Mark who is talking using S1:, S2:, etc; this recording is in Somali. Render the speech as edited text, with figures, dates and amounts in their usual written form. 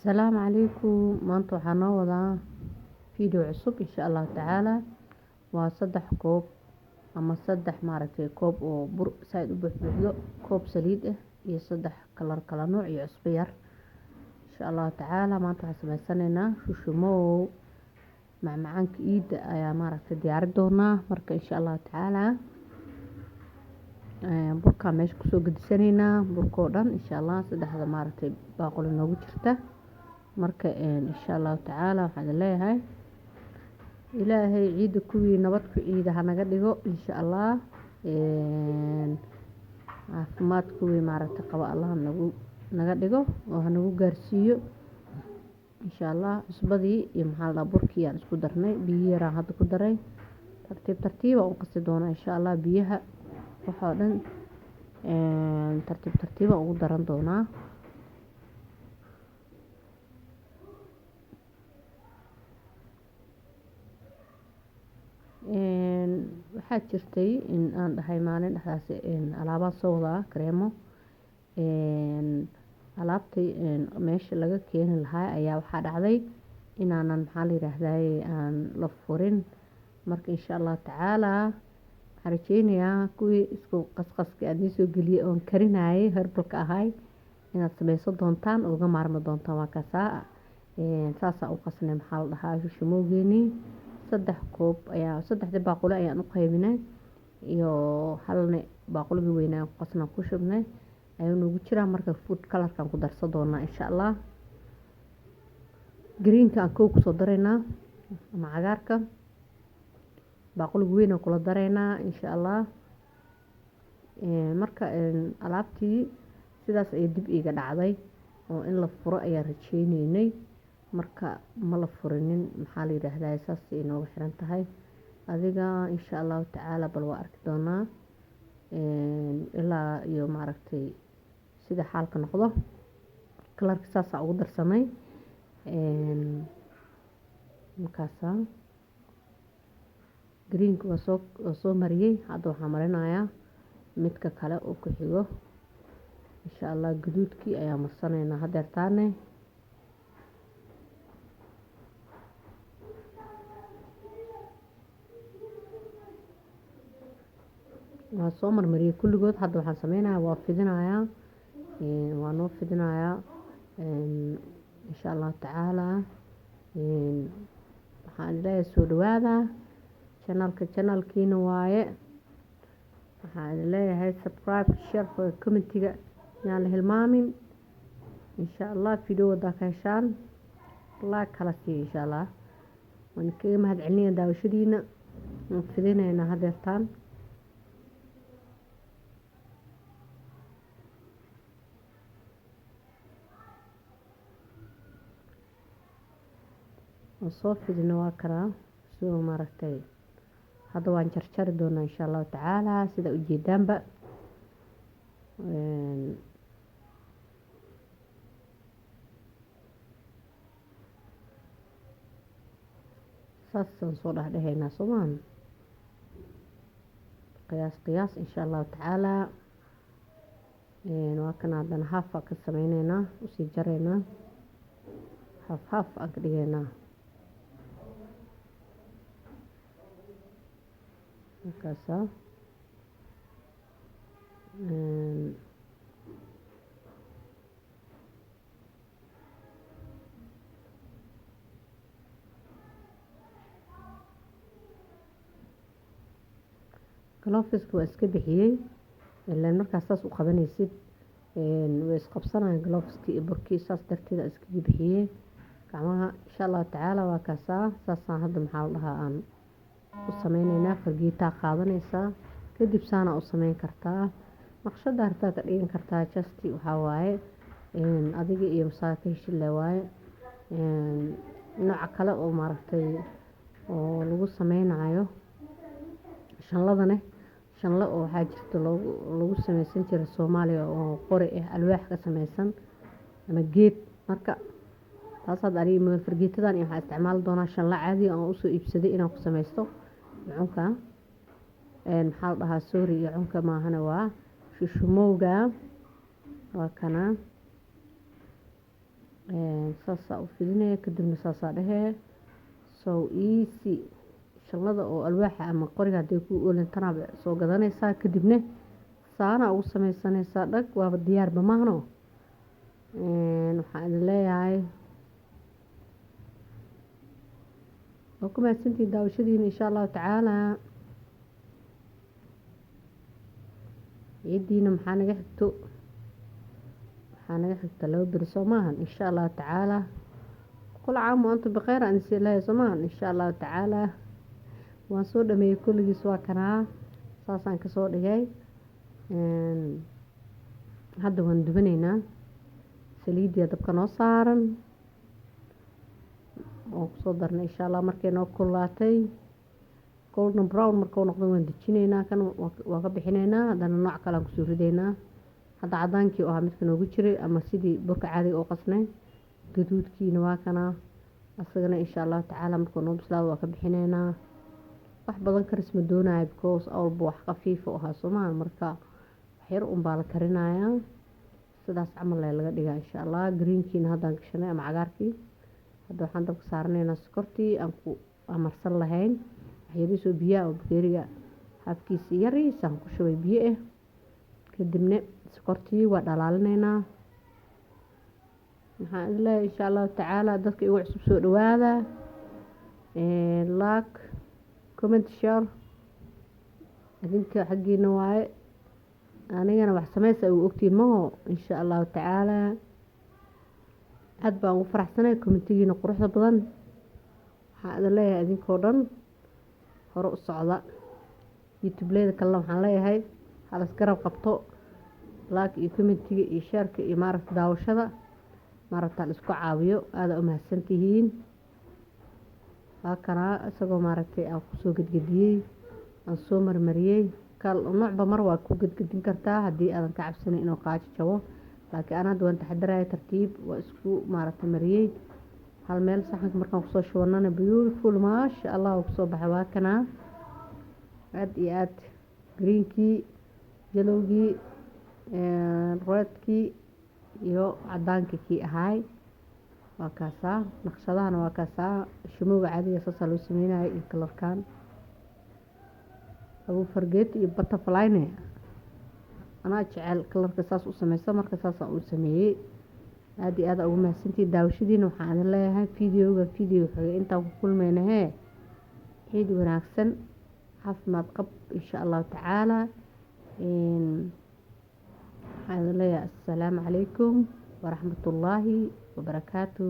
S1: Asalaamu calaykum. Maanta waxaa noo wadaa video cusub, insha Allahu tacaala. Waa 3 koob ama 3, maaragtay, koob oo bur saaid u buuxbuuxdo, koob saliid ah iyo 3 kalar kala nooc iyo cusbo yar, insha Allahu tacaala. Maanta waxaan sameysanaynaa shushumow, macmacaanka iida ayaa, maaragtay, diyaari doonaa. Marka, insha Allahu tacaala, burkaa meesha kusoo gedisanaynaa, burkoo dhan, insha Allah, saddexda, maaragtay, baaquli noogu jirta. Marka, insha Allahu tacaala, waxaan idin leeyahay Ilaahay ciidda kuwii nabad ku ciida hanaga dhigo, insha Allah. Caafimaad kuwii, maaragtay, qaba Allah nagu naga dhigo oo hanagu gaarsiiyo, insha Allah. Cusbadii iyo, maxaa la dhahaa, burkii aan isku darnay, biyo yaraan hadda ku daray. Tartiib tartiib aan u qasi doonaa, insha Allah. Biyaha waxoo dhan tartiib tartiib aan ugu daran doonaa. Waxaa jirtay in aan dhahay maalin dhexdaas alaabaan soo wadaa, kareemo. Alaabtii meesha laga keeni lahaa ayaa waxaa dhacday inaanan, maxaa la yiraahdaye, aan la furin. Marka, insha Allahu tacaala, waxaan rajeynayaa kuwii isku qasqaska aan idiin soo geliyay oon karinayay herbalka ahay inaad sameysan doontaan oo uga maarmi doontaan. Waa kaasaa, saasaa u qasnay, maxaa la dhahaa, shushumowgeenii. 3 koob ayaa, saddexdii baaquli ayaan u qaybinay iyo halne baaquligii weynaa ku qasnaan ku shubnay ayuu noogu jiraa. Marka food colorkaan ku darsan doonaa, insha Allah. Greenka aan kow kusoo daraynaa ama cagaarka, baaquliga weyn aan kula daraynaa, insha Allah. Marka alaabtii sidaas ayay dib iiga dhacday oo in la furo ayaan rajeyneynay. Marka ma la furinin, maxaa la yiraahdaa, saas ay inooga xiran tahay adiga. Insha Allahu tacaala, bal waa arki doonaa ilaa iyo, maaragtay, sida xaalka noqdo. Kalarka saasaa ugu darsanay. Markaasaa greenka waa soo mariyey. Hadda waxaan marinayaa midka kale oo ku xigo, insha Allah. Gaduudkii ayaa marsanaynaa hadeertaane. Waa soo marmariyey kulligood. Hadda waxaan sameynayaa waa fidinayaa, waa noo fidinayaa, insha Allahu tacaala. Waxaan leeyahay soo dhawaada channelka, channelkiina waaye. Waxaan idin leeyahay subscribe, share, commentiga yaan la hilmaamin, insha Allah. Video wadaa ka heshaan, like kala siiyo, insha Allah. Waan kaga mahad celinaya daawashadiina. Waan fidinaynaa hadeertaan. Waan soo fidina, waa karaa sidoo, maaragtay. Hadda waan jarjari doonaa, insha Allahu tacaala, sida ujeedaanba. Saasaan soo dhexdhehaynaa, soomaan qiyaas qiyaas, insha Allahu tacaala. Waa kana haddana half aan ka sameyneynaa, usii jaraynaa, half half aan ka dhigaynaa. Markaasaa gloveska waa iska bixiyey, ilaan markaa saas u qabanaysid way isqabsanayaan gloveski iyo burkii. Saas darteed aan iskaga bixiyey gacmaha, insha Allahu tacaala. Waa kaasaa, saasaan hadda, maxaa la dhahaa, aan u sameyneynaa. Fargeetaa qaadanaysaa, kadib saana u sameyn kartaa, naqshada hartaa ka dhigan kartaa. Just waxaa waaye adiga iyo masaa ka heshid le waaye. Nooca kale oo, maaragtay, oo lagu sameynayo shanladane, shanlo oo waxaa jirta loogu lagu sameysan jiray Soomaaliya oo qori ah, alwaax ka sameysan ama geed. Marka taas hadda aniga fargeetadan iyo waxaan isticmaali doonaa shanlo caadi aan usoo iibsaday inaan ku sameysto cunka, maxaa la dhahaa, sorry, iyo cunka maahane, waa shushumowga. Waa kana. Saasaa u fidinaya, kadibna saasaa dhehee. So easy. Shanlada oo alwaaxa ama qoriga hadday ku oolin, tanaaba soo gadanaysaa, kadibna saana ugu sameysanaysaa. Dhag, waaba diyaarba maahno. Waxaan idin leeyahay waa ku mahadsantihiin daawashadiina. Insha Allahu tacaala ciidiina maxaa naga xigto? Waxaa naga xigta 2 beri, soo maahan? Insha Allahu tacaala kul caam wa antum bikhayr aan is leeyahay, soo maahan? Insha Allahu tacaala waan soo dhameeyey kulligiis, waa kanaa, saasaan kasoo dhigay. Hadda waan dubanaynaa. Saliidiya dabka noo saaran waan kusoo darnay. Insha Allah markay noo kululaatay, golden brown markuu noqdo, waan dejinaynaa. Kan waan ka bixinaynaa, haddana nooc kale aan kusoo ridaynaa. Hadda cadaankii oo ahaa midka noogu jiray ama sidii burka caadiga oo qasnay. Gaduudkiina waa kanaa asagana. Insha Allahu tacaala markuu noo bislaado waa ka bixinaynaa. Wax badan karis ma doonayo, because awalba wax khafiif u ahaa, soomaa? Marka wax yar unbaa la karinayaa, sidaas camal lee laga dhigaa, insha Allah. Greenkiina haddaan gashanay ama cagaarkii. Hadda waxaan dabka saaranaynaa sokortii aan ku amarsan lahayn. Waxyariisoo biyaha oo bakeeriga habkiisa yariis aan ku shubay biyo ah, kadibna sokortii waa dhalaalinaynaa. Maxaan idin leeyahay? Insha Allahu tacaala dadka igu cusub, soo dhawaada. Like, comment, share, idinka xaggiina waaye. Anigana wax sameysa u ogtiin maho. Insha Allahu tacaala aad baan ugu faraxsanay commentigiina quruxda badan. Waxaan idin leeyahay idinkoo dhan hore u socda. Youtube-leyda kalena waxaan leeyahay halas garab qabto, like iyo commentiga iyo shareka iyo maaragta daawashada, maaragta la isku caawiyo. Aada u mahadsantihiin. Waa kanaa isagoo maaragtay aan kusoo gedgediyey, aan soo marmariyey. Kal noocba mar waa ku gedgedin kartaa haddii aadan ka cabsanin inuu qaajo jabo, laakiin aan hadda waan taxadaraya, tartiib waa isku maaragtay mariyey. Hal meel saxanka markaan kusoo shubanana, beautiful, maasha Allah, uu kusoo baxay. Waa kanaa, aad iyo aad greenkii, yellowgii, redkii iyo cadaankii kii ahaay waa kaasaa. Naqshadahana waa kaasaa. Shumowga caadiga saasaa loo sameynaya iyo kalarkan abuu fargeeti iyo butterflyne. Anaa jecel kalarka saas u sameysa, marka saasaan u sameeyey. Aad iyo aad ugu mahadsantihiin daawashadiina. Waxaan idin leeyahay videoga video xiga intaan ku kulmayna hee, ciid wanaagsan, caafimaad qab, insha Allahu tacaala. Waxaan idin leeyahay assalaamu calaykum waraxmatullaahi wabarakaatu.